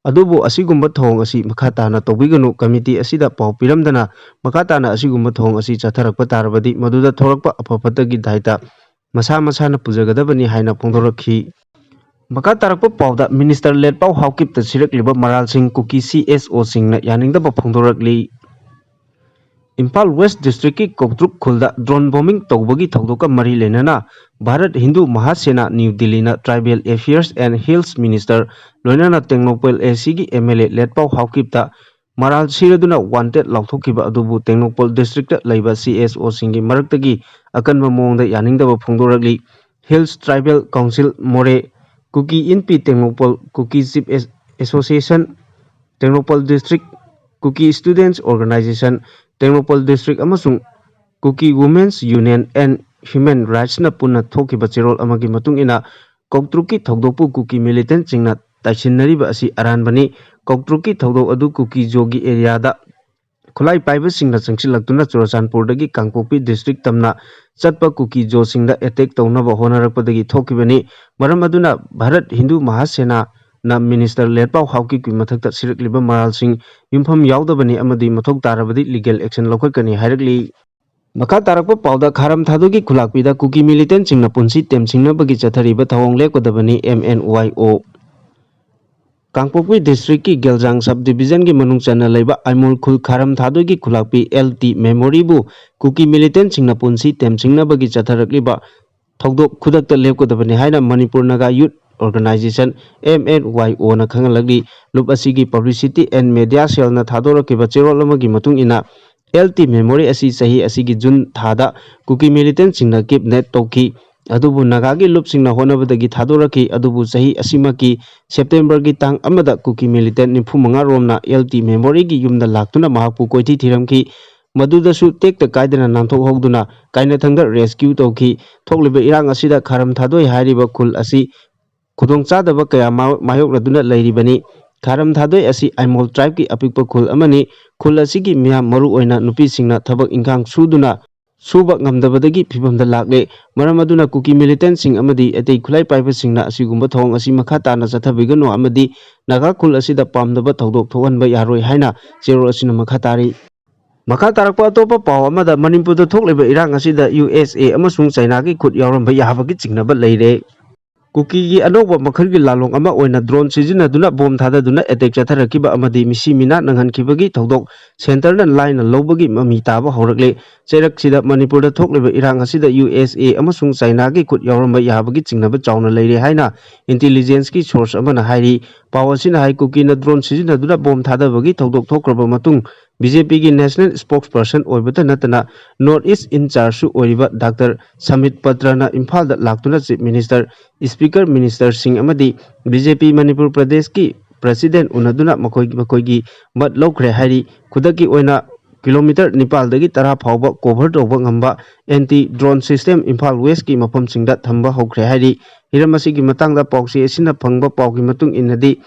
ꯑꯗꯨꯕꯨ ꯑꯁꯤꯒꯨꯝꯕ ꯊꯧꯑꯣꯡ ꯑꯁꯤ ꯃꯈꯥ ꯇꯥꯅ ꯇꯧꯕꯤꯒꯅꯨ, ꯀꯃꯤꯇꯤ ꯑꯁꯤꯗ ꯄꯥꯎ ꯄꯤꯔꯝꯗꯅ ꯃꯈꯥ ꯇꯥꯅ ꯑꯁꯤꯒꯨꯝꯕ ꯊꯧꯑꯣꯡ ꯑꯁꯤ ꯆꯠꯊꯔꯛꯄ ꯇꯥꯔꯕꯗꯤ ꯃꯗꯨꯗ ꯊꯣꯛꯂꯛꯄ ꯑꯐ ꯐꯠꯇꯒꯤ ꯗꯥꯏꯇ ꯃꯁꯥ ꯃꯁꯥꯅ ꯄꯨꯖꯒꯗꯕꯅꯤ ꯍꯥꯏꯅ ꯐꯣꯡꯗꯣꯔꯛꯈꯤ꯫ ꯃꯈꯥ ꯇꯥꯔꯛꯄ ꯄꯥꯎꯗ ꯃꯤꯅꯤꯁꯇꯔ ꯂꯦꯠꯄꯥꯎ ꯍꯥꯎꯀꯤꯞꯇ ꯁꯤꯔꯛꯂꯤꯕ ꯃꯔꯥꯜꯁꯤꯡ ꯀꯨꯀꯤ ꯁꯤ ꯑꯦꯁ ꯑꯣꯁꯤꯡꯅ ꯌꯥꯅꯤꯡꯗꯕ ꯐꯣꯡꯗꯣꯔꯛꯂꯤ꯫ ꯏꯝꯐꯥꯜ ꯋꯦꯁ ꯗꯤꯁꯇ꯭ꯔꯤꯛꯀꯤ ꯀꯧꯇ꯭ꯔꯨꯛ ꯈꯨꯜꯗ ꯗ꯭ꯔꯣꯟ ꯕꯣꯝꯕꯤꯡ ꯇꯧꯕꯒꯤ ꯊꯧꯗꯣꯛꯀ ꯃꯔꯤ ꯂꯩꯅꯅ ꯚꯥꯔꯠ ꯍꯤꯟꯗꯨ ꯃꯍꯥꯁꯦꯅꯥ ꯅ꯭ꯌꯨ ꯗꯤꯜꯂꯤꯅ tribal affairs and hills minister ꯂꯣꯏꯅꯅ ꯇꯦꯡꯅꯧꯄꯜ ꯑꯦ ꯁꯤꯒꯤ ꯑꯦꯝ ꯑꯦꯜ ꯑꯦ ꯂꯦꯠꯄꯥꯎ ꯍꯥꯎꯀꯤꯞꯇ ꯃꯔꯥꯜ ꯁꯤꯔꯗꯨꯅ ꯋꯥꯟꯇꯦꯠ ꯂꯥꯎꯊꯣꯛꯈꯤꯕ ꯑꯗꯨꯕꯨ ꯇꯦꯡꯅꯧꯄꯜ ꯗꯤꯁꯇ꯭ꯔꯤꯛꯇ ꯂꯩꯕ ꯁꯤ ꯑꯦꯁ ꯑꯣꯁꯤꯡꯒꯤ ꯃꯔꯛꯇꯒꯤ ꯑꯀꯟꯕ ꯃꯑꯣꯡꯗ ꯌꯥꯅꯤꯡꯗꯕ ꯐꯣꯡꯗꯣꯔꯛꯂꯤ꯫ ꯍꯤꯜꯁ ꯇ꯭ꯔꯥꯏꯕꯦꯜ ꯀꯥꯎꯟꯁꯤꯜ ꯃꯣꯔꯦ, ꯀꯨꯀꯤ ꯏꯟꯄꯤ ꯇꯦꯡꯅꯧꯄꯜ, ꯀꯨꯀꯤ ꯆꯤꯞ ꯑꯦꯁ-, ꯑꯦꯁꯣꯁꯤꯌꯦꯁꯟ, ꯇꯦꯡꯅꯧꯄꯜ ꯗꯤꯁꯇ꯭ꯔꯤꯛ ꯀꯨꯀꯤ ꯁ꯭ꯇꯨꯗꯦꯟꯠꯁ ꯑꯣꯔꯒꯅꯥꯏꯖꯦꯁꯟ, ꯇꯦꯡꯅꯧꯄꯜ ꯗꯤꯁꯇ꯭ꯔꯤꯛ ꯑꯃꯁꯨꯡ ꯀꯨꯀꯤ ꯋꯨꯃꯦꯟꯁ ꯌꯨꯅꯤꯌꯟ ꯑꯦꯟ ꯍ꯭ꯌꯨꯃꯦꯟ ꯔꯥꯏꯠꯁꯅ ꯄꯨꯟꯅ ꯊꯣꯛꯈꯤꯕ ꯆꯦꯔꯣꯜ ꯑꯃꯒꯤ ꯃꯇꯨꯡ ꯏꯟꯅ, ꯀꯧꯇ꯭ꯔꯨꯛꯀꯤ ꯊꯧꯗꯣꯛꯄꯨ ꯀꯨꯀꯤ ꯃꯤꯂꯤꯇꯦꯟꯠꯁꯤꯡꯅ ꯇꯥꯏꯁꯤꯟꯅꯔꯤꯕ ꯑꯁꯤ ꯑꯔꯥꯟꯕꯅꯤ꯫ ꯀꯧꯇ꯭ꯔꯨꯛꯀꯤ ꯊꯧꯗꯣꯛ ꯑꯗꯨ ꯀꯨꯀꯤ ꯖꯣꯒꯤ ꯑꯦꯔꯤꯌꯥꯗ ꯈꯨꯠꯂꯥꯏ ꯄꯥꯏꯕꯁꯤꯡꯅ ꯆꯪꯁꯤꯜꯂꯛꯇꯨꯅ ꯆꯨꯔꯆꯥꯟꯄꯨꯔꯗꯒꯤ ꯀꯥꯡꯄꯣꯛꯄꯤ ꯗꯤꯁꯇ꯭ꯔꯤꯛ ꯇꯝꯅ ꯆꯠꯄ ꯀꯨꯀꯤ ꯖꯣꯁꯤꯡꯗ ꯑꯦꯇꯦꯛ ꯇꯧꯅꯕ ꯍꯣꯠꯅꯔꯛꯄꯗꯒꯤ ꯊꯣꯛꯈꯤꯕꯅꯤ꯫ ꯃꯔꯝ ꯑꯗꯨꯅ ꯚꯥꯔꯠ ꯍꯤꯟꯗꯨ ꯃꯍꯥꯁꯦꯅꯥꯅ ꯃꯤꯅꯤꯁꯇꯔ ꯂꯦꯠꯄꯥꯎ ꯍꯥꯎꯀꯤꯞꯀꯤ ꯃꯊꯛꯇ ꯁꯤꯔꯛꯂꯤꯕ ꯃꯔꯥꯜꯁꯤꯡ ꯌꯨꯝꯐꯝ ꯌꯥꯎꯗꯕꯅꯤ ꯑꯃꯗꯤ ꯃꯊꯧ ꯇꯥꯔꯕꯗꯤ ꯂꯤꯒꯦꯜ ꯑꯦꯛꯁꯟ ꯂꯧꯈꯠꯀꯅꯤ ꯍꯥꯏꯔꯛꯂꯤ꯫ ꯃꯈꯥ ꯇꯥꯔꯛꯄ ꯄꯥꯎꯗ ꯈꯥꯔꯝ ꯊꯥꯗꯣꯏꯒꯤ ꯈꯨꯂꯥꯛꯄꯤꯗ ꯀꯨꯀꯤ ꯃꯤꯂꯤꯇꯦꯟꯠꯁꯤꯡꯅ ꯄꯨꯟꯁꯤ ꯇꯦꯝꯁꯤꯡꯅꯕꯒꯤ ꯆꯠꯊꯔꯤꯕ ꯊꯧꯑꯣꯡ ꯂꯦꯞꯀꯗꯕꯅꯤ, ꯑꯦꯝ ꯑꯦꯟ ꯋꯥꯏ ꯑꯣ꯫ ꯀꯥꯡꯄꯣꯛꯄꯤ ꯗꯤꯁꯇ꯭ꯔꯤꯛꯀꯤ ꯒꯦꯜꯖꯥꯡ ꯁꯕ ꯗꯤꯕꯤꯖꯟꯒꯤ ꯃꯅꯨꯡ ꯆꯟꯅ ꯂꯩꯕ ꯑꯥꯏꯃꯣꯜ ꯈꯨꯜ ꯈꯥꯔꯝ ꯊꯥꯗꯣꯏꯒꯤ ꯈꯨꯂꯥꯛꯄꯤ ꯑꯦꯜ ꯇꯤ ꯃꯦꯃꯣꯔꯤꯕꯨ ꯀꯨꯀꯤ ꯃꯤꯂꯤꯇꯦꯟꯠꯁꯤꯡꯅ ꯄꯨꯟꯁꯤ ꯇꯦꯝꯁꯤꯡꯅꯕꯒꯤ ꯆꯠꯊꯔꯛꯂꯤꯕ ꯊꯧꯗꯣꯛ ꯈꯨꯗꯛꯇ ꯂꯦꯞꯀꯗꯕꯅꯤ ꯍꯥꯏꯅ ꯃꯅꯤꯄꯨꯔ ꯅꯥꯒꯥ ꯌꯨꯠ ꯑꯣꯔꯒꯅꯥꯏꯖꯦꯁꯟ, ꯑꯦꯝ ꯑꯦꯟ ꯋꯥꯏ ꯑꯣꯅ ꯈꯪꯍꯜꯂꯛꯂꯤ꯫ ꯂꯨꯞ ꯑꯁꯤꯒꯤ ꯄꯕ꯭ꯂꯤꯁꯤꯇꯤ ꯑꯦꯟ ꯃꯦꯗꯤꯌꯥ ꯁꯦꯜꯅ ꯊꯥꯗꯣꯔꯛꯈꯤꯕ ꯆꯦꯔꯣꯜ ꯑꯃꯒꯤ ꯃꯇꯨꯡ ꯏꯟꯅ, ꯑꯦꯜ ꯇꯤ ꯃꯦꯃꯣꯔꯤ ꯑꯁꯤ ꯆꯍꯤ ꯑꯁꯤꯒꯤ ꯖꯨꯟ ꯊꯥꯗ ꯀꯨꯀꯤ ꯃꯤꯂꯤꯇꯦꯟꯠꯁꯤꯡꯅ ꯀꯤꯗꯅꯦꯞ ꯇꯧꯈꯤ꯫ ꯑꯗꯨꯕꯨ ꯅꯥꯒꯥꯒꯤ ꯂꯨꯞꯁꯤꯡꯅ ꯍꯣꯠꯅꯕꯗꯒꯤ ꯊꯥꯗꯣꯔꯛꯈꯤ꯫ ꯑꯗꯨꯕꯨ ꯆꯍꯤ ꯑꯁꯤꯃꯛꯀꯤ ꯁꯦꯞꯇꯦꯝꯕꯔꯒꯤ ꯇꯥꯡ ꯑꯃꯗ ꯀꯨꯀꯤ ꯃꯤꯂꯤꯇꯦꯟ ꯅꯤꯐꯨ ꯃꯉꯥ ꯔꯣꯝꯅ ꯑꯦꯜ ꯇꯤ ꯃꯦꯃꯣꯔꯤꯒꯤ ꯌꯨꯝꯗ ꯂꯥꯛꯇꯨꯅ ꯃꯍꯥꯛꯄꯨ ꯀꯣꯏꯊꯤ ꯊꯤꯔꯝꯈꯤ꯫ ꯃꯗꯨꯗꯁꯨ ꯇꯦꯛꯇ ꯀꯥꯏꯗꯅ ꯅꯥꯟꯊꯣꯛꯍꯧꯗꯨꯅ ꯀꯥꯏꯅꯊꯪꯗ ꯔꯦꯁꯀ꯭ꯌꯨ ꯇꯧꯈꯤ꯫ ꯊꯣꯛꯂꯤꯕ ꯏꯔꯥꯡ ꯑꯁꯤꯗ ꯈꯥꯔꯝ ꯊꯥꯗꯣꯏ ꯍꯥꯏꯔꯤꯕ ꯈꯨꯜ ꯑꯁꯤ ꯈꯨꯗꯣꯡꯆꯥꯗꯕ ꯀꯌꯥ ꯃꯥ-, ꯃꯥꯌꯣꯛꯅꯗꯨꯅ ꯂꯩꯔꯤꯕꯅꯤ꯫ ꯈꯥꯔꯝ ꯊꯥꯗꯣꯏ ꯑꯁꯤ ꯑꯥꯏꯃꯣꯜ ꯇ꯭ꯔꯥꯏꯕꯀꯤ ꯑꯄꯤꯛꯄ ꯈꯨꯜ ꯑꯃꯅꯤ꯫ ꯈꯨꯜ ꯑꯁꯤꯒꯤ ꯃꯤꯌꯥꯝ, ꯃꯔꯨꯑꯣꯏꯅ ꯅꯨꯄꯤꯁꯤꯡꯅ ꯊꯕꯛ ꯏꯪꯈꯥꯡ ꯁꯨꯗꯨꯅ ꯁꯨꯕ ꯉꯝꯗꯕꯗꯒꯤ ꯐꯤꯕꯝꯗ ꯂꯥꯛꯂꯦ꯫ ꯃꯔꯝ ꯑꯗꯨꯅ ꯀꯨꯀꯤ ꯃꯤꯂꯤꯇꯦꯟꯁꯤꯡ ꯑꯃꯗꯤ ꯑꯇꯩ ꯈꯨꯠꯂꯥꯏ ꯄꯥꯏꯕꯁꯤꯡꯅ ꯑꯁꯤꯒꯨꯝꯕ ꯊꯧꯑꯣꯡ ꯑꯁꯤ ꯃꯈꯥ ꯇꯥꯅ ꯆꯠꯊꯕꯤꯒꯅꯨ ꯑꯃꯗꯤ ꯅꯥꯒꯥ ꯈꯨꯜ ꯑꯁꯤꯗ ꯄꯥꯝꯗꯕ ꯊꯧꯗꯣꯛ ꯊꯣꯛꯍꯟꯕ ꯌꯥꯔꯣꯏ ꯍꯥꯏꯅ ꯆꯦꯔꯣꯜ ꯑꯁꯤꯅ ꯃꯈꯥ ꯇꯥꯔꯤ꯫ ꯃꯈꯥ ꯇꯥꯔꯛꯄ ꯑꯇꯣꯞꯄ ꯄꯥꯎ ꯑꯃꯗ, ꯃꯅꯤꯄꯨꯔꯗ ꯊꯣꯛꯂꯤꯕ ꯏꯔꯥꯡ ꯑꯁꯤꯗ ꯌꯨ ꯑꯦꯁ ꯑꯦ ꯑꯃꯁꯨꯡ ꯆꯥꯏꯅꯥꯒꯤ ꯈꯨꯠ ꯌꯥꯎꯔꯝꯕ ꯌꯥꯕꯒꯤ ꯆꯤꯡꯅꯕ ꯂꯩꯔꯦ꯫ ꯀꯨꯀꯤꯒꯤ ꯑꯅꯧꯕ ꯃꯈꯜꯒꯤ ꯂꯥꯂꯣꯡ ꯑꯃ ꯑꯣꯏꯅ ꯗ꯭ꯔꯣꯟ ꯁꯤꯖꯤꯟꯅꯗꯨꯅ ꯕꯣꯝ ꯊꯥꯗꯗꯨꯅ ꯑꯦꯇꯦꯛ ꯆꯠꯊꯔꯛꯈꯤꯕ ꯑꯃꯗꯤ ꯃꯤꯁꯤ ꯃꯤꯅꯥ ꯅꯪꯍꯟꯈꯤꯕꯒꯤ ꯊꯧꯗꯣꯛ ꯁꯦꯟꯇꯔꯅ ꯂꯥꯏꯅ ꯂꯧꯕꯒꯤ ꯃꯃꯤ ꯇꯥꯕ ꯍꯧꯔꯛꯂꯦ꯫ ꯆꯩꯔꯛꯁꯤꯗ ꯃꯅꯤꯄꯨꯔꯗ ꯊꯣꯛꯂꯤꯕ ꯏꯔꯥꯡ ꯑꯁꯤꯗ ꯌꯨ ꯑꯦꯁ ꯑꯦ ꯑꯃꯁꯨꯡ ꯆꯥꯏꯅꯥꯒꯤ ꯈꯨꯠ ꯌꯥꯎꯔꯝꯕ ꯌꯥꯕꯒꯤ ꯆꯤꯡꯅꯕ ꯆꯥꯎꯅ ꯂꯩꯔꯦ ꯍꯥꯏꯅ ꯏꯟꯇꯤꯂꯤꯖꯦꯟꯁꯀꯤ ꯁꯣꯔꯁ ꯑꯃꯅ ꯍꯥꯏꯔꯤ꯫ ꯄꯥꯎ ꯑꯁꯤꯅ ꯍꯥꯏ, ꯀꯨꯀꯤꯅ ꯗ꯭ꯔꯣꯟ ꯁꯤꯖꯤꯟꯅꯗꯨꯅ ꯕꯣꯝ ꯊꯥꯗꯕꯒꯤ ꯊꯧꯗꯣꯛ ꯊꯣꯛꯈ꯭ꯔꯕ ꯃꯇꯨꯡ, ꯕꯤ ꯖꯦ ꯄꯤꯒꯤ ꯅꯦꯁꯅꯦꯜ ꯁ꯭ꯄꯣꯛꯁ ꯄꯔꯁꯟ ꯑꯣꯏꯕꯇ ꯅꯠꯇꯅ ꯅꯣꯔꯠ ꯏꯁ ꯏꯟꯆꯥꯔꯖꯁꯨ ꯑꯣꯏꯔꯤꯕ ꯗꯥꯛꯇꯔ ꯁꯃꯤꯠ ꯄꯇ꯭ꯔꯅ ꯏꯝꯐꯥꯜꯗ ꯂꯥꯛꯇꯨꯅ ꯆꯤꯐ ꯃꯤꯅꯤꯁꯇꯔ, ꯁ꯭ꯄꯤꯀꯔ, ꯃꯤꯅꯤꯁꯇꯔꯁꯤꯡ ꯑꯃꯗꯤ ꯕꯤ ꯖꯦ ꯄꯤ ꯃꯅꯤꯄꯨꯔ ꯄ꯭ꯔꯗꯦꯁꯀꯤ ꯄ꯭ꯔꯁꯤꯗꯦꯟ ꯎꯅꯗꯨꯅ ꯃꯈꯣꯏ, ꯃꯈꯣꯏꯒꯤ ꯃꯠ ꯂꯧꯈ꯭ꯔꯦ ꯍꯥꯏꯔꯤ꯫ ꯈꯨꯗꯛꯀꯤ ꯑꯣꯏꯅ ꯀꯤꯂꯣꯃꯤꯇꯔ ꯅꯤꯄꯥꯜꯗꯒꯤ ꯇꯔꯥ ꯐꯥꯎꯕ ꯀꯣꯚꯔ ꯇꯧꯕ ꯉꯝꯕ ꯑꯦꯟꯇꯤ ꯗ꯭ꯔꯣꯟ ꯁꯤꯁꯇꯦꯝ ꯏꯝꯐꯥꯜ ꯋꯦꯁꯀꯤ ꯃꯐꯝꯁꯤꯡꯗ ꯊꯝꯕ ꯍꯧꯈ꯭ꯔꯦ ꯍꯥꯏꯔꯤ꯫ ꯍꯤꯔꯝ ꯑꯁꯤꯒꯤ ꯃꯇꯥꯡꯗ ꯄꯥꯎꯆꯦ ꯑꯁꯤꯅ ꯐꯪꯕ ꯄꯥꯎꯒꯤ ꯃꯇꯨꯡ ꯏꯟꯅꯗꯤ,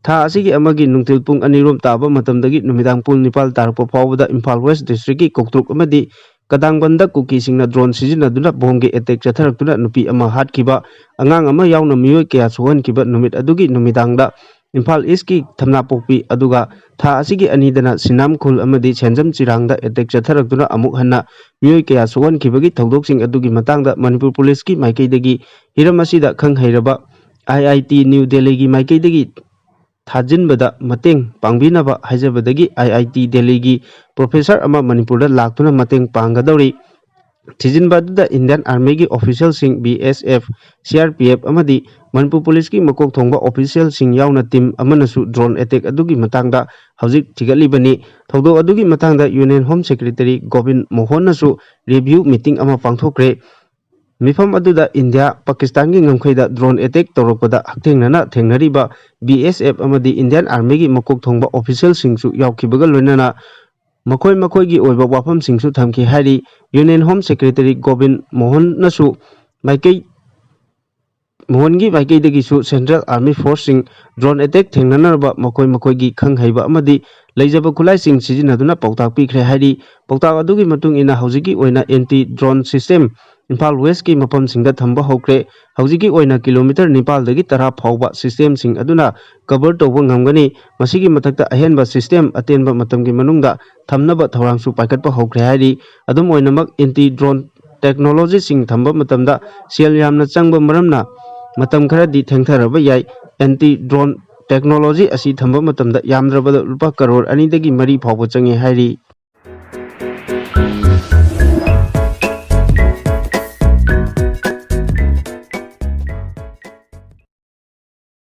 ꯊꯥ ꯑꯁꯤꯒꯤ ꯑꯃꯒꯤ ꯅꯨꯡꯊꯤꯜ ꯄꯨꯡ ꯑꯅꯤꯔꯣꯝ ꯇꯥꯕ ꯃꯇꯝꯗꯒꯤ ꯅꯨꯃꯤꯗꯥꯡ ꯄꯨꯡ ꯅꯤꯄꯥꯜ ꯇꯥꯔꯛꯄ ꯐꯥꯎꯕꯗ ꯏꯝꯐꯥꯜ ꯋꯦꯁ ꯗꯤꯁꯇ꯭ꯔꯤꯛꯀꯤ ꯀꯣꯛꯇ꯭ꯔꯨꯛ ꯑꯃꯗꯤ ꯀꯗꯥꯡꯕꯟꯗ ꯀꯨꯀꯤꯁꯤꯡꯅ ꯗ꯭ꯔꯣꯟ ꯁꯤꯖꯤꯟꯅꯗꯨꯅ ꯕꯣꯝꯒꯤ ꯑꯦꯇꯦꯛ ꯆꯠꯊꯔꯛꯇꯨꯅ ꯅꯨꯄꯤ ꯑꯃ ꯍꯥꯠꯈꯤꯕ, ꯑꯉꯥꯡ ꯑꯃ ꯌꯥꯎꯅ ꯃꯤꯑꯣꯏ ꯀꯌꯥ ꯁꯣꯛꯍꯟꯈꯤꯕ ꯅꯨꯃꯤꯠ ꯑꯗꯨꯒꯤ ꯅꯨꯃꯤꯗꯥꯡꯗ ꯏꯝꯐꯥꯜ ꯏꯁꯀꯤ ꯊꯝꯅꯥꯄꯣꯛꯄꯤ, ꯑꯗꯨꯒ ꯊꯥ ꯑꯁꯤꯒꯤ ꯑꯅꯤꯗꯅ ꯁꯤꯅꯥꯝ ꯈꯨꯜ ꯑꯃꯗꯤ ꯁꯦꯟꯖꯝ ꯆꯤꯔꯥꯡꯗ ꯑꯦꯇꯦꯛ ꯆꯠꯊꯔꯛꯇꯨꯅ ꯑꯃꯨꯛ ꯍꯟꯅ ꯃꯤꯑꯣꯏ ꯀꯌꯥ ꯁꯣꯛꯍꯟꯈꯤꯕꯒꯤ ꯊꯧꯗꯣꯛꯁꯤꯡ ꯑꯗꯨꯒꯤ ꯃꯇꯥꯡꯗ ꯃꯅꯤꯄꯨꯔ ꯄꯨꯂꯤꯁꯀꯤ ꯃꯥꯏꯀꯩꯗꯒꯤ ꯍꯤꯔꯝ ꯑꯁꯤꯗ ꯈꯪ ꯍꯩꯔꯕ ꯑꯥꯏ ꯑꯥꯏ ꯇꯤ ꯅ꯭ꯌꯨ ꯗꯦꯜꯂꯤꯒꯤ ꯃꯥꯏꯀꯩꯗꯒꯤ ꯊꯥꯖꯤꯟꯕꯗ ꯃꯇꯦꯡ ꯄꯥꯡꯕꯤꯅꯕ ꯍꯥꯏꯖꯕꯗꯒꯤ ꯑꯥꯏ ꯑꯥꯏ ꯇꯤ ꯗꯦꯜꯂꯤꯒꯤ ꯄ꯭ꯔꯣꯐꯦꯁꯔ ꯑꯃ ꯃꯅꯤꯄꯨꯔꯗ ꯂꯥꯛꯇꯨꯅ ꯃꯇꯦꯡ ꯄꯥꯡꯒꯗꯧꯔꯤ꯫ ꯊꯤꯖꯤꯟꯕ ꯑꯗꯨꯗ ꯏꯟꯗꯤꯌꯟ ꯑꯥꯔꯃꯤꯒꯤ ꯑꯣꯐꯤꯁꯤꯌꯦꯜꯁꯤꯡ, B S F, C R P F ꯑꯃꯗꯤ ꯃꯅꯤꯄꯨꯔ ꯄꯨꯂꯤꯁꯀꯤ ꯃꯀꯣꯛ ꯊꯣꯡꯕ ꯑꯣꯐꯤꯁꯤꯌꯦꯜꯁꯤꯡ ꯌꯥꯎꯅ ꯇꯤꯝ ꯑꯃꯅꯁꯨ ꯗ꯭ꯔꯣꯟ ꯑꯦꯇꯦꯛ ꯑꯗꯨꯒꯤ ꯃꯇꯥꯡꯗ ꯍꯧꯖꯤꯛ ꯊꯤꯒꯠꯂꯤꯕꯅꯤ꯫ ꯊꯧꯗꯣꯛ ꯑꯗꯨꯒꯤ ꯃꯇꯥꯡꯗ ꯌꯨꯅꯤꯌꯟ ꯍꯣꯝ ꯁꯦꯀ꯭ꯔꯦꯇꯔꯤ ꯒꯣꯕꯤꯟ ꯃꯣꯍꯟꯅꯁꯨ ꯔꯤꯚ꯭ꯌꯨ ꯃꯤꯇꯤꯡ ꯑꯃ ꯄꯥꯡꯊꯣꯛꯈ꯭ꯔꯦ꯫ ꯃꯤꯐꯝ ꯑꯗꯨꯗ ꯏꯟꯗꯤꯌꯥ ꯄꯥꯀꯤꯁꯇꯥꯟꯒꯤ ꯉꯝꯈꯩꯗ drone attack ꯇꯧꯔꯛꯄꯗ ꯍꯛꯊꯦꯡꯅꯅ ꯊꯦꯡꯅꯔꯤꯕ B S F ꯑꯃꯗꯤ Indian Armyꯒꯤ ꯃꯀꯣꯛ ꯊꯣꯡꯕ officialꯁꯤꯡꯁꯨ ꯌꯥꯎꯈꯤꯕꯒ ꯂꯣꯏꯅꯅ ꯃꯈꯣꯏ ꯃꯈꯣꯏꯒꯤ ꯑꯣꯏꯕ ꯋꯥꯐꯝꯁꯤꯡꯁꯨ ꯊꯝꯈꯤ ꯍꯥꯏꯔꯤ꯫ Union Home Secretary ꯒꯣꯕꯤꯟ ꯃꯣꯍꯟꯅꯁꯨ ꯃꯥꯏꯀꯩ ꯃꯣꯍꯟꯒꯤ ꯃꯥꯏꯀꯩꯗꯒꯤꯁꯨ Central Army Forceꯁꯤꯡ drone attack ꯊꯦꯡꯅꯅꯕ ꯃꯈꯣꯏ ꯃꯈꯣꯏꯒꯤ ꯈꯪ ꯍꯩꯕ ꯑꯃꯗꯤ ꯂꯩꯖꯕ ꯈꯨꯠꯂꯥꯏꯁꯤꯡ ꯁꯤꯖꯤꯟꯅꯗꯨꯅ ꯄꯥꯎꯇꯥꯛ ꯄꯤꯈ꯭ꯔꯦ ꯍꯥꯏꯔꯤ꯫ ꯄꯥꯎꯇꯥꯛ ꯑꯗꯨꯒꯤ ꯃꯇꯨꯡ ꯏꯟꯅ ꯍꯧꯖꯤꯛꯀꯤ ꯑꯣꯏꯅ anti drone system ꯏꯝꯐꯥꯜ Westꯀꯤ ꯃꯐꯝꯁꯤꯡꯗ ꯊꯝꯕ ꯍꯧꯈ꯭ꯔꯦ꯫ ꯍꯧꯖꯤꯛꯀꯤ ꯑꯣꯏꯅ kilometre ꯅꯤꯄꯥꯜꯗꯒꯤ ꯇꯔꯥ ꯐꯥꯎꯕ systemꯁꯤꯡ ꯑꯗꯨꯅ cover ꯇꯧꯕ ꯉꯝꯒꯅꯤ꯫ ꯃꯁꯤꯒꯤ ꯃꯊꯛꯇ ꯑꯍꯦꯟꯕ system ꯑꯇꯦꯟꯕ ꯃꯇꯝꯒꯤ ꯃꯅꯨꯡꯗ ꯊꯝꯅꯕ ꯊꯧꯔꯥꯡꯁꯨ ꯄꯥꯏꯈꯠꯄ ꯍꯧꯈ꯭ꯔꯦ ꯍꯥꯏꯔꯤ꯫ ꯑꯗꯨꯝ ꯑꯣꯏꯅꯃꯛ, anti drone technologyꯁꯤꯡ ꯊꯝꯕ ꯃꯇꯝꯗ ꯁꯦꯜ ꯌꯥꯝꯅ ꯆꯪꯕ ꯃꯔꯝꯅ ꯃꯇꯝ ꯈꯔꯗꯤ ꯊꯦꯡꯊꯔꯕ ꯌꯥꯏ꯫ Anti drone technology ꯑꯁꯤ ꯊꯝꯕ ꯃꯇꯝꯗ ꯌꯥꯝꯗ꯭ꯔꯕꯗ ꯂꯨꯄꯥ ꯀꯔꯣꯔ ꯑꯅꯤꯗꯒꯤ ꯃꯔꯤ ꯐꯥꯎꯕ ꯆꯪꯉꯦ ꯍꯥꯏꯔꯤ꯫